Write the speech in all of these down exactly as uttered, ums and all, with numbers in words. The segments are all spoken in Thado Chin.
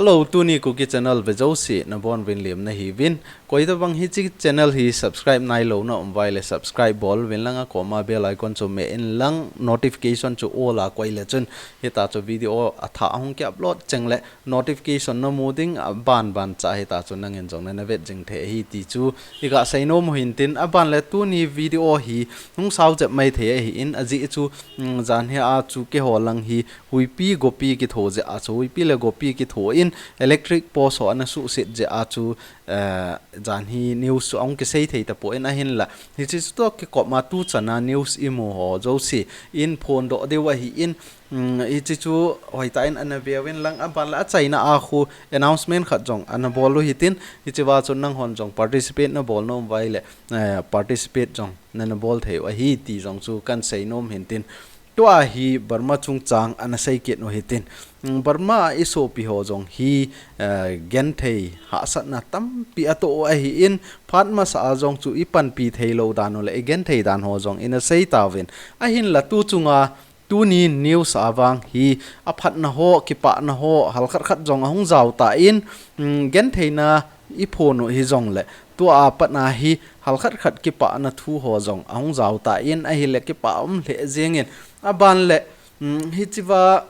Hello, tuni Kuki channel ve jouse nabonuvin lemna hiuvin. Koitabang hiche channel hi subscribe nailou na um uva ahile subscribe bol uvin lang, akoma bell icon chu meh in lang, notification chu all a koi le chun hita chu video athah ahung ki upload cheng le notification namu ding, abanban cha hita chu nangin jong nana vet jing thei ahi ti chu iga seinom u hintin, aban le tuni video hi hung sao jep mai thei ahin, ajeh chu, mm, janhi a chu keiho lang hi huipi gopi kitho jeh a chu, huipi le gopi kitho in electric post ho ana suhset jeh a chu, eh, janhi news chu ahung kisei thei tapon ahinla. Hiche chu toh kikoma tuchana news imu ho jouse in phondoh diu ahin, mm, hiche chu hoitah in ana veuvin lang, aban le achaina a khu announcement khat jong ana bol u hitin, hichea chu nanghon jong participate nabol nom uva ahile, eh, participate jong nana bol thei u ahi ti jong chu kan seinom hintin. Tua hi Burma chungchang ana sei kit u hitin. Mm, Burma a isopi ho jong hi, eh, genthei hahsatna tampi atoh u ahin, phat masa a jong chu ipanpi theilou dan u le igenthei dan ho jong ina sei tauvin. Ahinla tuchunga tuni news a vang hi aphatna ho, kipana ho, halkhat khat jong ahung jao tan, mm, gentheina iphon u hijongle, tua patna hi halkhat khat kipana thu ho jong ahung jao tan, ahile kipa um lheh jengin. Aban le, mm, hichea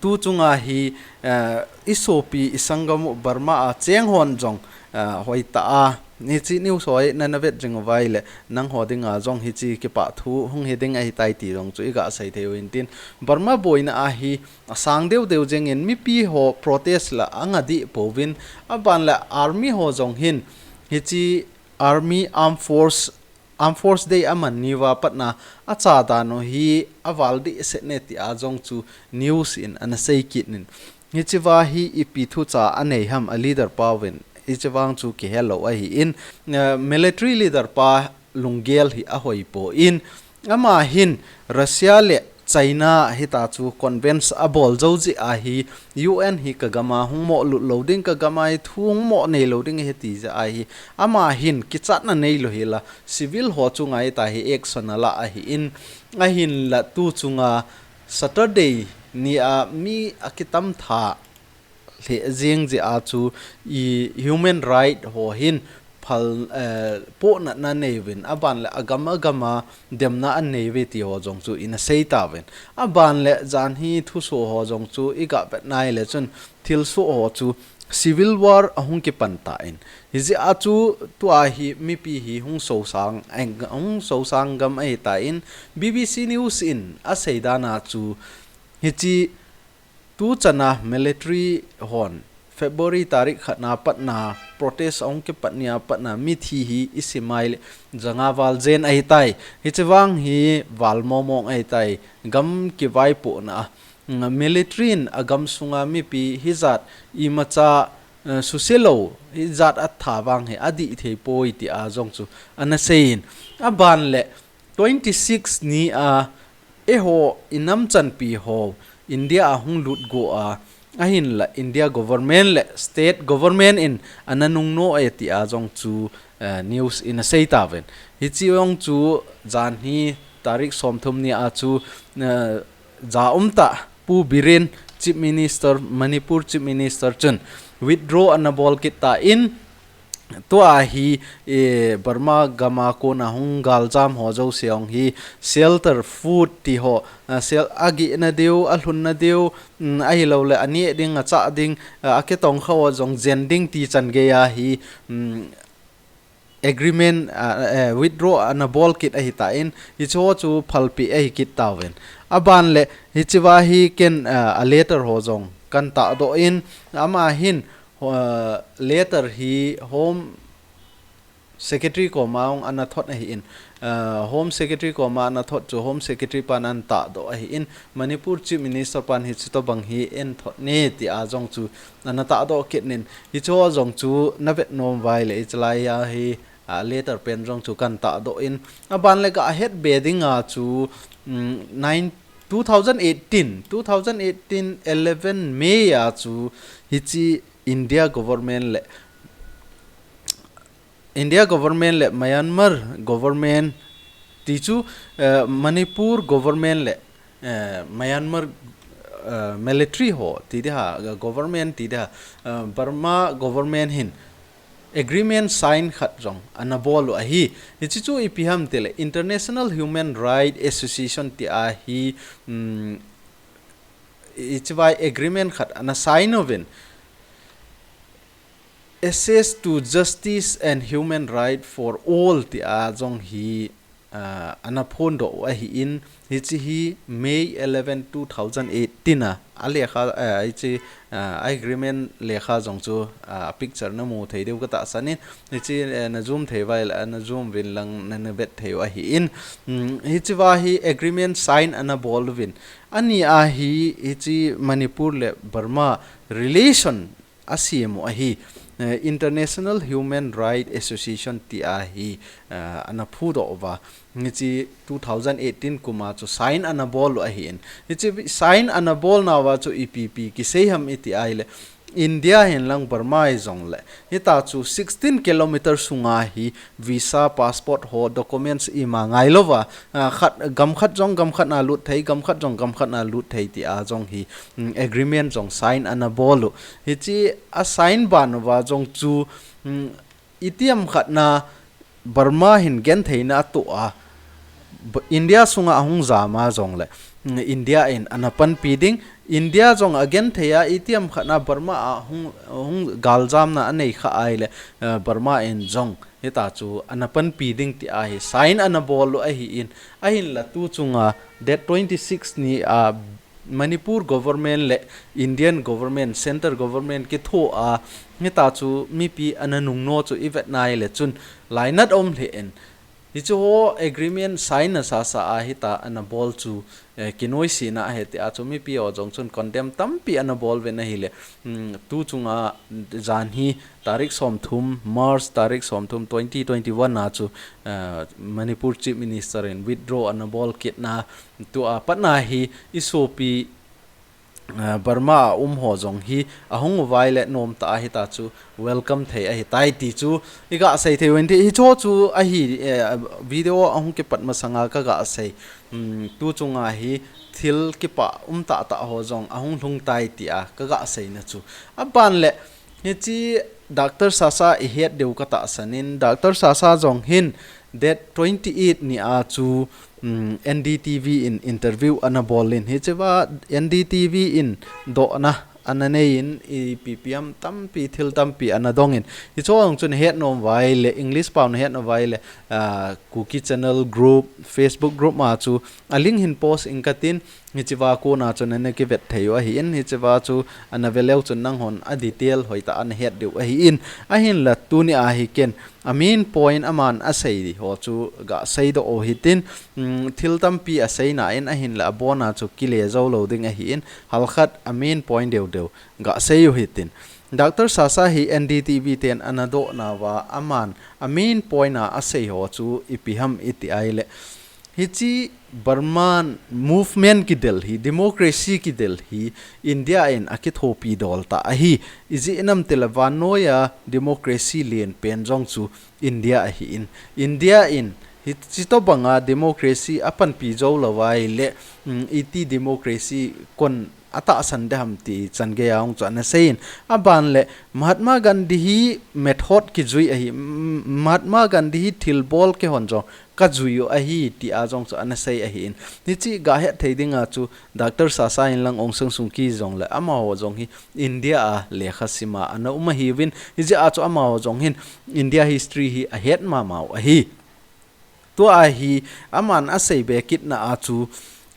tuchunga hi, eh, isopi isanggam u Burma a cheng hon jong, eh, hoitah a hiche news ho hi nana vet jing uva ahile, nangho dinga jong hiche kipah thu hung hi ding ahitai ti jong chu iga sei thei u hintin. Burma boina a hi asang deu deu jengin mipi ho protest la anga deh pouvin, aban le army ho jong hin hiche army armed force, armed force day aman niuva patna acha dan u hi aval deh set ne tia jong chu news in ana sei kit in. Hichea hi ipi thucha anei ham a leader pauvin, hiche vang chu kihelou ahin, eh, military leader pa lunggel hi ahoi pon, ama hin Russia le China hita chu convince abol jou jeh a hi U N hi kagam a hung moh lut lou ding, kagam a hi thu hung moh nei lou ding ahi ti jeh a hi, ama hin kichatna neilou hela civil ho chunga hita hi action ala ahin, ahinla tuchunga Saturday nia mi akitam tha lheh jeng jeh a chu i human right ho hin phal, eh, pohnatna aneiyuvin, aban le agam agam a demna aneiuve ti ho jong chu ina sei tauvin. Aban le janhi thusoh ho jong chu iga vet nai le chun thilsoh ho chu civil war ahung kipan tan. Hijeh a chu tua hi mipi hi hung sosang, hung sosang gam ahitan, B B C News in asei dan a chu hiche tuchana military hon February tarik khatna patna protest ahung kipat nia patna mithi hi isim a ahile janga val jen ahitai. Hiche vang hi val momong ahitai. Gam kivaipohna a, mm, military in agam sunga mipi hijat imacha, eh, suse lou, hijat atha vang hi adih thei poi tia jong chu ana seiyin. Aban le twenty six nia eiho inam chanpi ho India a hung lut go a, ahinla India government le state government in ana nungnoh e tia jong chu, eh, news in asei tauvin. Hiche jong chu janhi tarik somthum nia chu, eh, ja umtah Pu Biren Chief Minister, Manipur Chief Minister chun withdraw ana bol kit tan, tua hi, eh, Burma gam a kona hung galjam ho jouse jong hi shelter food ti ho, ah, sel-, agehna diu, alhunna diu, mm, ahilouleh aneh ding, achah ding, ah, akitongkha ho jong jen ding ti chan geiya hi, mm, agreement, ah, eh, withdraw ana bol kit ahitan, hiche ho chu phalpeh ahi kit tauvin. Aban le hichea hi ken, ah, a letter ho jong kan tahdoh in, ama hin, ah, letter hi Home Secretary koma jong ana thot ahin, ah, Home Secretary koma ana thot chu Home Secretary pan ana tahdoh ahin, Manipur Chief Minister pan hiche tobang hi eithot ne tia jong chu ana tahdoh kit in, hiche ho jong chu na vet nom uva ahile, hichelai a hi, ah, letter pen jong chu kan tahdoh in, aban le kahet be dinga chu, mm, nine, two thousand eighteen, two thousand eighteen eleven May a chu hiche India government le India government le Myanmar government ti chu, eh, Manipur government le, eh, Myanmar, eh, uh, military ho ti dia, uh, government ti dia, uh, Burma government hin agreement sign khat jong ana bol u ahi. Hichi chu ipi ham tile International Human Rights Association ti ahi, um, hichi vai agreement khat ana sign uvin, Access to Justice and Human Right for All ti a jong hi, uh, ana phondoh u ahi in, hichi hi May eleven, two thousand eighteen a, a lekha, uh, hichi, uh, agreement lekha jong chu, uh, picture namu thei diu katahsan in, hichi, uh, na zoom thei vai le, na zoom vin lang na, na vet thei u ahi in, um, hichi va hi agreement sign ana bol uvin, ani a hi hichi Manipur le Burma relation a siam u ahi, uh, International Human Rights Association ti ahi, uh, ana phudoh uva. Hichi two thousand eighteen kum a chu sign ana bol u ahi in. Hichi sign ana bol nauva chu ipi ipi kisei ham iti ai le, India hin lang Burma hi jong le, hita chu sixteen kilometer sunga hi visa, passport ho, documents ima ngai louva, uh, khat, gam khat jong gam khat na lut thei, gam khat jong gam khat na lut thei ti a jong hi, um, agreement jong sign ana bol u. Hichi a sign ban uva jong chu, um, itiham khat na Burma hin genthei na atoh a, India sunga ahung jam a jong le, um, India in ana panpi ding, India jong agenthei a itiham khat na Burma a hung, hung galjam na anei kha ai le, uh, Burma in jong hita chu ana panpi ding ti ahi sign ana bol u ahi in, ahin la tu chunga date twenty six ni a Manipur government le Indian government, center government kitho a, hita chu mipi ana nung no chu ivet nai le chun lainat um le in. Hichu ho agreement sign na sasa a hita ana bol chu, eh, kinoise na ahi ti a chu mipi ho jong chun condemn tampi ana bol ve na hi le, um, tu chunga jan hi tarik somthum, March tarik somthum twenty twenty-one a chu, uh, Manipur Chief Minister in withdraw ana bol kit na, tu a pat na hi isopi, uh, Burma a um ho jong hi ahung u vai le nom ta a hita chu welcome thei ahi tai ti chu iga sei thei u in ti hicho chu ahi, eh, video ahung kipat masanga kaga sei, um, tu chunga hi thil kipa um ta ta ho jong ahung lhung tai ti a kaga sei na chu. Aban le, hichi Doctor Sasa ihet diu katahsan in, Doctor Sasa jong hin date twenty eight ni a chu, um, N D T V in interview ana bol in, hichi va N D T V in dohna ana nei in, ipi ipi ham tampi thil tampi ana dong in. Hicho jong chu na het nom vai le, English pao na het nom vai le, uh, Kuki Channel group, Facebook group ma chu a link hin post ing katin, hichi va kona chu nana kivet thei u ahi in, hichi va chu ana ve leu chun nang hon a detail hoi ta ana het diu ahi in, ahin la tuni a hi ken a main point aman asei ho chu ga seidoh u hitin, um, thil tampi asei na in ahin la abon a chu kile jou lou ding ahi in, halkhat a main point deu deu ga sei u hitin. Doctor Sasa hi N D T V ten ana doh nauva aman a main point a asei ho chu ipi ham iti ai le, hichi Burman movement kidel hi, democracy kidel hi, India in akithopi dol ta ahi. Ijeh inem itile vannoi a democracy len pen jong chu India ahi in. India in hichi tobang a democracy apanpi jou lou vai le, um, iti democracy kon atahsan de ham ti chan gei a hung chu ana sei in. Aban le Mahatma Gandhi hi method kijui ahi, mm, Mahatma Gandhi hi thilbol kihon jong kajui u ahi ti a jong chu ana sei ahi in. Hichi ga het thei ding a chu Doctor Sasa in lang Aung San Suu Kyi jong le amaho jong hi India a lekha sim a ana um ahi uvin. Hijeh a chu amaho jong hin India history hi ahet mama u ahi. Tua hi aman asei be kit na a chu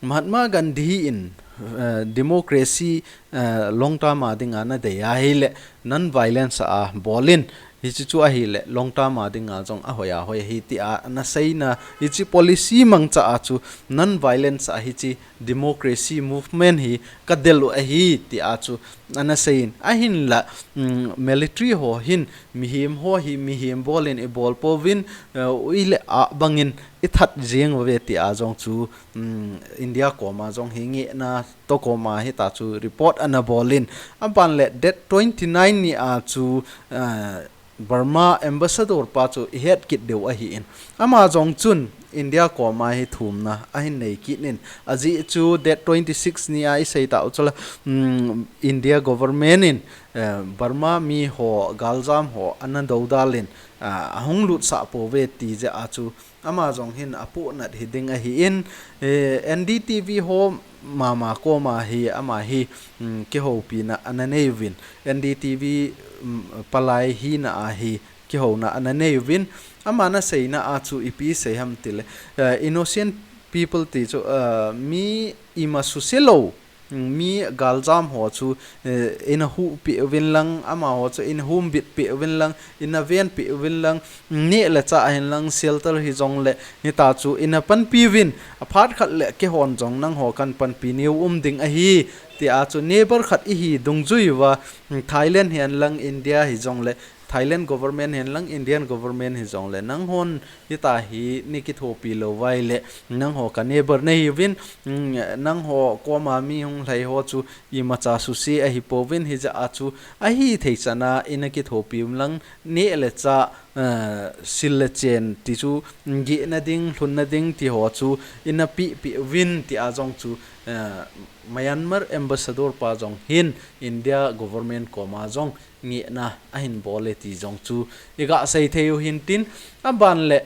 Mahatma Gandhi in, eh, democracy, eh, long term a ding a nadei ahi le non-violence a bol in, hichi chu ahi le long term a ding a jong ahoi ahoi ahi ti a ana sei na, hichi policy mangcha a chu non-violence a hichi democracy movement hi kadel u ahi ti a chu ana sei in. Ahin la, um, military ho hin mihem ho hi mihem bol in ibol pouvin, uh, ui le ah bang in ithat jeng uve ti a jong chu, um, India kom a jong hi ngehna to kom a hita chu report ana bol in. Aban le date twenty nine ni a chu, uh, Burma ambassador pa chu ihet kit diu ahi in. Ama jong chun India koma hi thumna ahin nei kit in, ajeh chu date twenty six ni a isei tau chula, um, India government in, eh, Burma mi ho galjam ho ana dodal in, ah, ahung lutsah pouve ti jeh a chu ama jong hin apohnat hiding ahin, eh, N D T V ho mama koma hi ama hi, um, kihoupina ana nei uvin, N D T V, um, palai hina a hi kihouna ana nei uvin, ama naseina a chu ipi sei ham tile, eh, innocent people ti chu, eh, mi ima suse lou, mi galjam ho chu, eh, ina huhpeh uvin lang, amaho chu ina humbitpeh uvin lang, ina venpeh uvin lang, neh le chah hin lang, shelter hijongle, hita chu ina panpi uvin, aphat khat le keihon jong nangho kapanpi neo um ding ahi, tia chu neighbor khat ihi dungjui uva, Thailand hihen lang, India hijongle, Thailand government hihen lang, Indian government hijongle, nanghon hita hi neikithopi lou uva ahile, nangho ka neighbor nahi uvin, mm, nangho koma mi hung lhai ho chu imacha suse ahi pouvin, hijeh a chu ahithei chana ina kithopi uvin lang, neh le chah, eh, sil le chen ti chu, gehna ding, lhunna ding ti ho chu ina pehpeh uvin tia jong chu, eh, Myanmar ambassador pa jong hin India government koma jong ngehna ahin bol e ti jong chu iga sei thei u hintin, aban le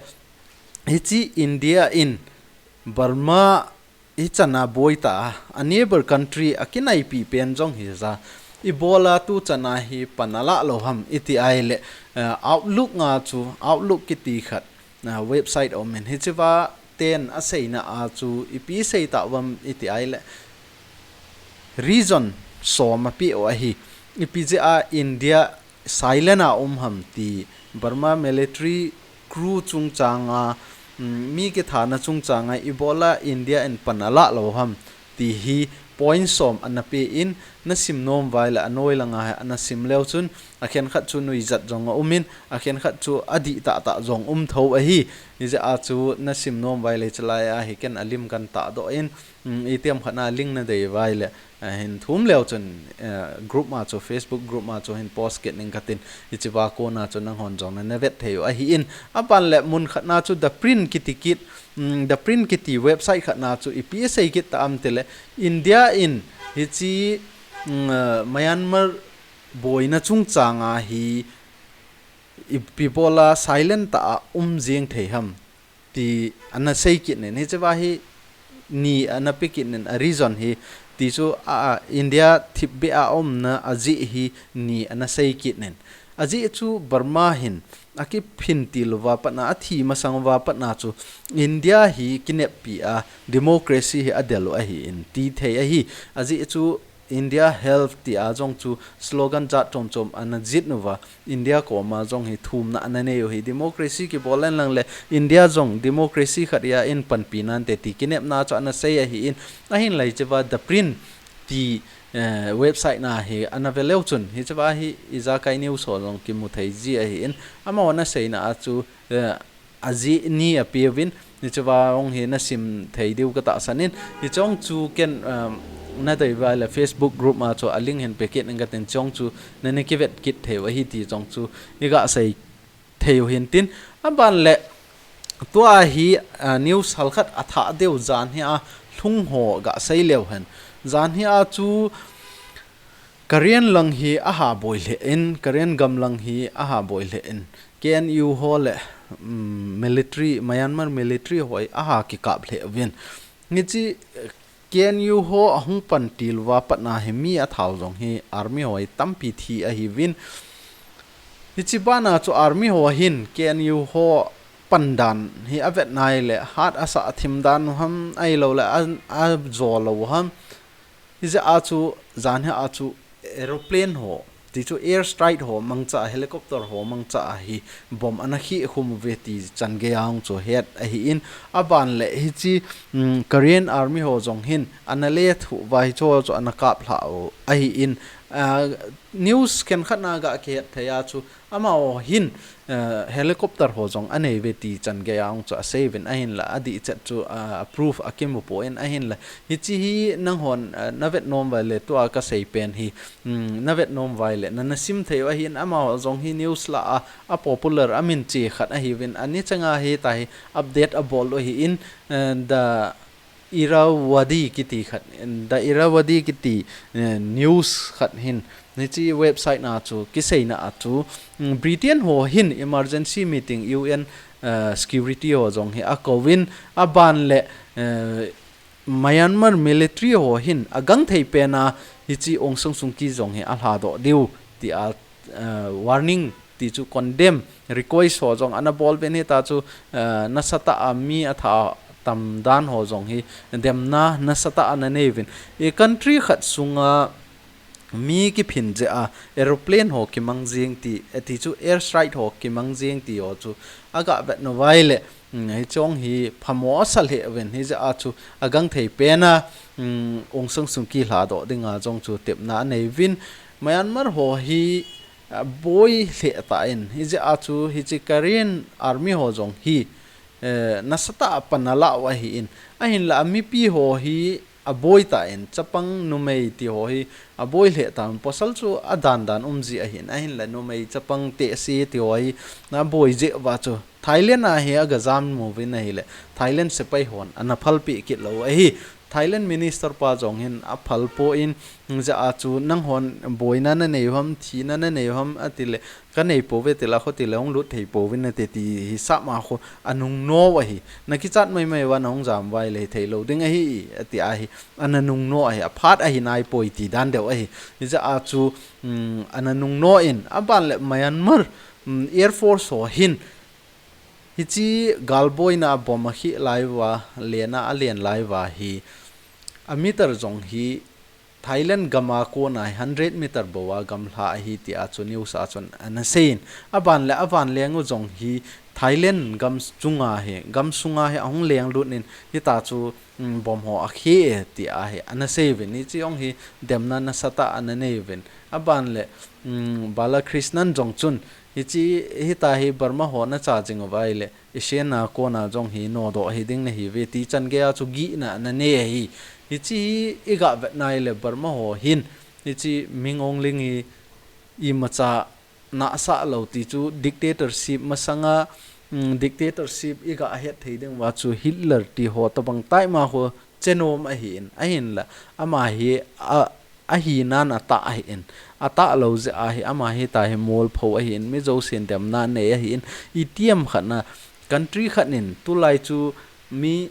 hiche India in Burma hichana boitah a, a neighbor country a kinaipi pen jong hija, ibola tuchana hi pan alah lou ham iti ahile, eh, Outlook nga chu, Outlook kiti khat, eh, website aumin, hichea ten aseina a chu ipi sei tauvam iti ahile, reason som apeh u ahi. Ipi jeh a India silent a um ham ti, Burma military crew chungchanga, mm, mi kithana chungchanga ibola India in pan alah lou ham ti hi point som ana pe in, nasim nom uva ahile anoi langa hi ana sim leu chun, akhen khat chu nuijat jong aumin, akhen khat chu adih tahtah jong um thou ahi. Hijeh a chu nasim nom uva ahile chulai a hi ken alim kan tahdoh in, mm, itiham khat na link nadei uva ahile, eh, hin thum leu chun, eh, group ma chu, Facebook group ma chu hin post kit ning katin, hichea kona chu nanghon jong nana vet thei u ahin, aban le mun khat na chu The Print kiti kit, mm, The Print kiti website khat na chu ipi asei kit tam tile, India in hiche, mm, eh, Myanmar boina chungchanga hi ipi bola silent tah a um jeng thei ham ti ana sei kit nin, hichea hi ni ana pe kit nin, a reason hi ti chu a, a, India thipbeh a umna ajeh hi ni ana sei kit nin. Ajeh chu Burma hin akiphin til uva patna, athi masang uva patna chu India hi kineppi a democracy hi adel u ahin ti thei ahi. Ajeh chu India Help tia jong chu slogan jat chom chom ana jih uva, India koma jong hi thumna ana nei u hi, democracy kibol in lang le India jong democracy khat a in panpi nante ti kinepna chu ana sei ahin, ahinla hichea The Print ti, eh, website na hi ana ve leu chun, hichea hi ijakai news ho jong kimu thei ji ahin, amahon aseina a chu, eh, ajeh ni apeuvin, hichea jong hi nasim thei diu katahsan in, hiche jong chu ken, um, nadei uva ahile Facebook group ma chu a link hin pe kit ning katin, hiche jong chu nana kivet kit thei u ahi ti jong chu iga sei thei u hintin, aban le tua hi, uh, news halkhat athah deu jan hi a lhung ho ga sei leu hen. Jan hi a chu Karen lang hi aha boi lheh in, Karen gam lang hi aha boi lheh in, K N U ho le, um, military, Myanmar military ho hi aha kikap lheh uvin. Hiche K N U ho ahung pan til uva patna hi mi athau jong hi army ho hi tampi thi ahiuvin. Hiche bana chu army ho hin K N U ho pan dan hi avet nai le hat asah thim dan u ham ahilou le a, ajo lou u ham. Hijeh a chu, jan hi a chu aeroplane ho, ti chu air strike ho mangcha, helicopter ho mangcha a hi bomb ana khih khum uve ti chan gei a hung chu het ahin, aban le hiche, um, Karen Army ho jong hin ana lethuh uva hiche ho chu ana kap lhah u ahin, Ah, news khenkhat na ga kihet thei a chu, amaho hin, ah, helicopter ho jong anei uve ti chan gei a ong chu asei uvin ahinla, adih chet chu, ah, proof akimu poi ahinla. Hichi hi nanghon, ah, navet nom uva le tua kasei pen hi, um, navet nom uva le, na, nasim thei u ahin amaho jong hi news lah a, a popular amin chi khat ahiuvin, ani changa hitia hi update abol u ahin, ah, the Irrawaddy kiti khat, the Irrawaddy kiti, eh, news khat hin, hichi website na chu, kiseina a chu, mm, Britain ho hin emergency meeting U N, eh, security ho jong hi akouvin, aban le, eh, Myanmar military ho hin agangthei pen a hichi Aung San Suu Kyi jong hi alhadoh diu tia, eh, warning ti chu condemn request ho jong ana bol uvin hitia chu, eh, nasatah a mi atha tam dan ho jong hi demna nasatah a ana nei uvin. I country khat sunga mi kiphin jeh a aeroplane ho kimang jing ti, eh, ti chu airstrike ho kimang jing ti ho chu aga vet nauva le, mm, hichi jong hi phamo asa lheh uvin hijeh a chu agangthei pen a, mm, Aung San Suu Kyi lhadoh dinga jong chu tepna anei uvin. Myanmar ho hi, ah, boi lheh tan, hijeh a chu hichi Karen Army ho jong hi, eh, nasatah a pan ala u ahin. Ahinla amipi ho hi aboi tan, chapang numei ti ho hi aboi lheh tan, pasal chu adan dan um ji ahin. Ahinla numei chapang tehse ti ho hi aboi jeh uva chu Thailand a hi aga jam mu uvin ahile, Thailand sepai hon ana phalpeh kit lou ahi. Thailand minister pa jong hin aphal poi, hijeh a chu nanghon boina nanei u ham, thina nanei u ham atile, kanei pouve tile, kho tile, hung lut thei pouvin nate ti hisap ma kho anungno u ahi. Nakichat maimai uva nahung jam uva le hithei lou ding ahi, ati ahi. Ana nungno u ahi, aphat ahi nai poi ti dan deu ahi. Hijeh a chu, um, ana nungno in, aban le Myanmar, um, Air Force ho hin, hichi galboina a bomb akhih lai uva, len a alen lai uva hi, a meter jong hi Thailand gam a kona hi hundred meter bou a gamla ahi tia chu news a chun ana seiyin. Aban le avan leng u jong hi Thailand gam chunga hi, gam sunga hi ahung lenglut in hitia chu, mm, bomb ho akhih e tia hi ana sei uvin. Hichi jong hi demna nasatah a ana nei uvin. Aban le, mm, Balakrishnan jong chun hichi, hitia hi Burma ho nacha jing uva le, Asian a kona jong hi nodoh hiding nahi uve ti chan gei a chu gihna ana nei ahi. Hichi hi iga vet nai le Burma ho hin, hichi Min Aung Hlaing hi imacha nahsah lou ti chu dictatorship masanga, mm, dictatorship iga het thei ding uva chu Hitler ti ho tobang tai ma ho chenom ahin, ahinla ama hi a, ahi nan atah ahin, atah lou jeh a hi ama hitia hi molpho ahin, mi jousen demna nei ahin, itiham khat na country khat in tulai chu mi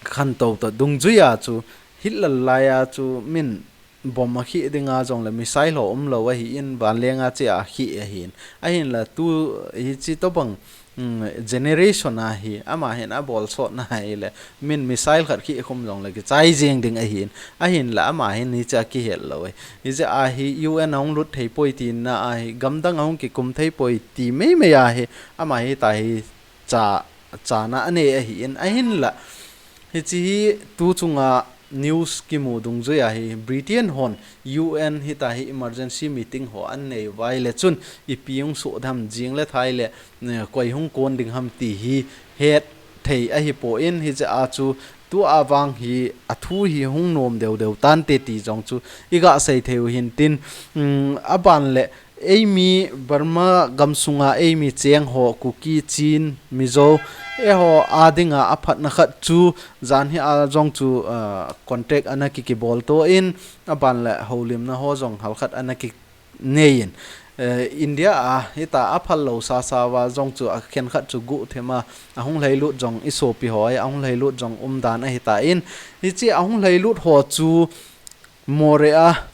khantou toh dungjui a chu Hitler lai a chu min bomb akhih dinga jong le missile ho umlou ahin, vanleng a che a khih ahin, ahinla tu hichi tobang, mm, generation a hi, ama hin abol sot nai le, min missile khat khih khum jong le kichai jeng ding ahin, ahinla ama hin hichi a kihel lou e. Hijeh a hi U N ahung lut thei poi tina a hi, gamdang ahung kikum thei poi ti maimai a hi, ama hitia hi cha, chana anei ahin, ahinla. Hichi hi tu chunga news kimu dungjui a hi Britain hon U N hitia hi emergency meeting ho anei uva le chun ipi hung soh dem jing le thei le, eh, koi hung kon ding ham ti hi het thei ahipoi, hijeh a chu tua vang hi athu hi hung nom deu deu tante ti jong chu iga sei thei u hintin, mm, aban le Eimi Burma gamsunga eimi cheng ho, Kuki, Chin, Mizo, eiho a dinga aphatna khat chu jan hi a jong chu, ah, contact ana ki, kibol to in, aban le houlimna ho jong halkhat ana kinei in, eh, India a hitia aphal lou sasa uva jong chu akhenkhat chu guhthim a, ahung lhailut jong isopi ho, ahung lhailut jong umdan ahitan, hichi ahung lhailut ho chu Moreh a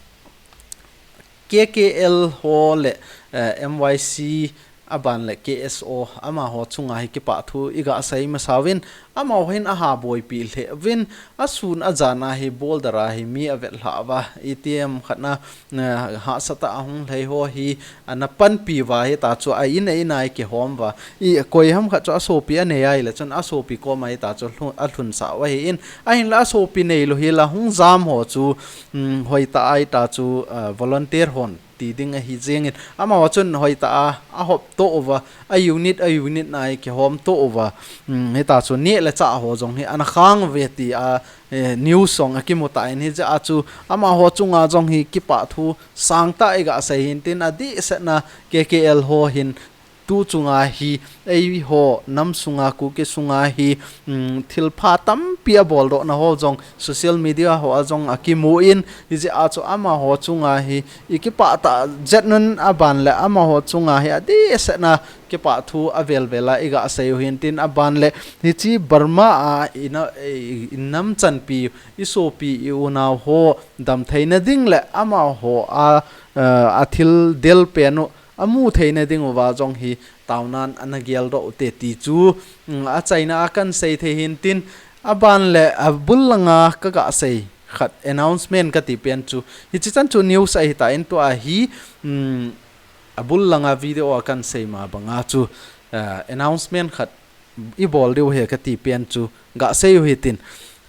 K K L ho le, eh, M Y C aban le K S O amaho chunga hi kipah thu iga sei masa uvin, amaho hin aha boipi lheh uvin, asun ajan a hi border a hi mi avet lhah uva, itiham khat na, eh, hahsa tah a hung lhai ho hi ana panpi uva, hita chu a in a in a kihom uva, i koiham khat chu asopi anei ahile chun asopi koma hita chu alhun, alhunsah u ahin, ahinla asopi neilou hi la hung jam ho chu, um, hoitah a hita chu, eh, volunteer hon ti ding ahi jengin, amaho chun hoitah a ahop to uva, a unit, a unit na a kihom to uva, um, hita chu neh le chah ho jong hi ana khang uve ti a, eh, news jong akimu tan, hijeh a chu amaho chunga jong hi kipah thu sangtah iga sei hin tin, adehset na K K L ho hin tu chunga hi, eiho nam sunga, Kuki sunga hi, um, thilpha tampi aboldoh na ho jong social media ho a jong akimu in, hijeh a chu amaho chunga hi ikipah tah jeng un, aban le amaho chunga hi adehset na kipah thu avel vel a iga sei u hin tin, aban le hiche Burma a ina, i, i nam chanpi, isopi, i unau ho damtheina ding le amaho a, eh, athil del pen u amu theina ding uva jong hi taonan ana geldoh u te ti chu, um, achaina a kahin sei thei hin tin, aban le abul langa kaga sei khat announcement kati pen chu, hichi chan chu news ahi tan, tua hi, um, abul langa video a kahin sei ma banga chu, uh, announcement khat ibol diu ahi kati pen chu ga sei u hitin.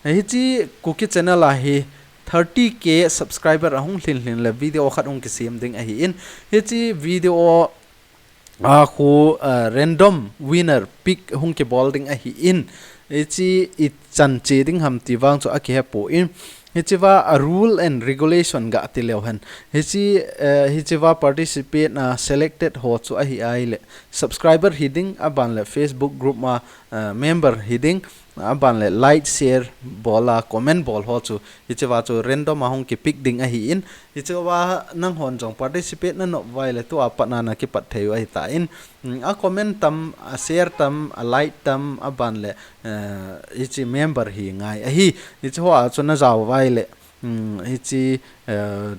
Hichi Kuki channel a hi thirty K subscriber ahung lhin lhin le video khat hung kisem ding ahin, hichi video a khu, uh, random winner pick hung kibol ding ahin, hichi ichan che ding ham ti vang chu akihe pon, hichi va a rule and regulation ga ti leu hen. Hichi, uh, hichi va participate na selected ho chu ahi ahile subscriber hi ding, aban le Facebook group ma, uh, member hi ding, aban le like, share bol a, comment bol ho chu, hichi va chu random a hung kipick ding ahin, hichi va nanghon jong participate nanop uva ahile tua pat na nakipat thei u ahi tan, um, a comment tam, a share tam, a like tam, aban le, uh, hichi member hi ngai ahi, hichi ho a chu najao uva ahile, um, hichi, uh,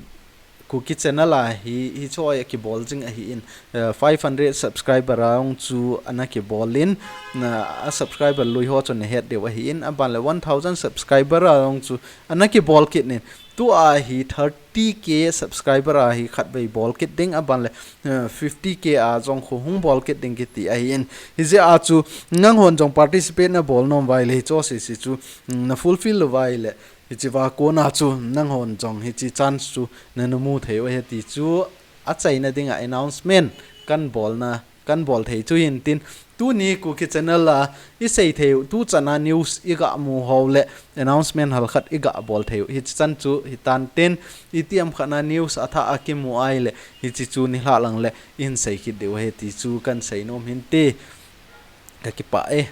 Kuki channel a hi, hichi ho a kibol jing ahin, uh, five hundred subscriber a jong chu ana kibol in, na, a subscriber lui ho chu nahet diu ahin, aban le one thousand subscriber a jong chu ana kibol kit in, tua hi thirty K subscriber a hi khatvei bol kit ding, aban le, uh, fifty K a jong khu hung bol kit ding kiti ahin, hijeh a chu nanghon jong participate nabol nom uva ahile hicho sese chu, um, na fulfill uva ahile, hichi va kona chu nanghon jong hichi chance chu nana mu thei u ahi ti chu achaina dinga announcement kahin bolna, kahin bol thei chu hin tin, tuni Kuki channel a isei thei u, tu chan a news iga mu ho le announcement halkhat iga bol thei u hichi chan chu hitan tin, itiham khat na news athah a kimu ahile hichi chu nilhah lang le ihin sei kit diu ahi ti chu kahin sei nom hin te, kakipah e.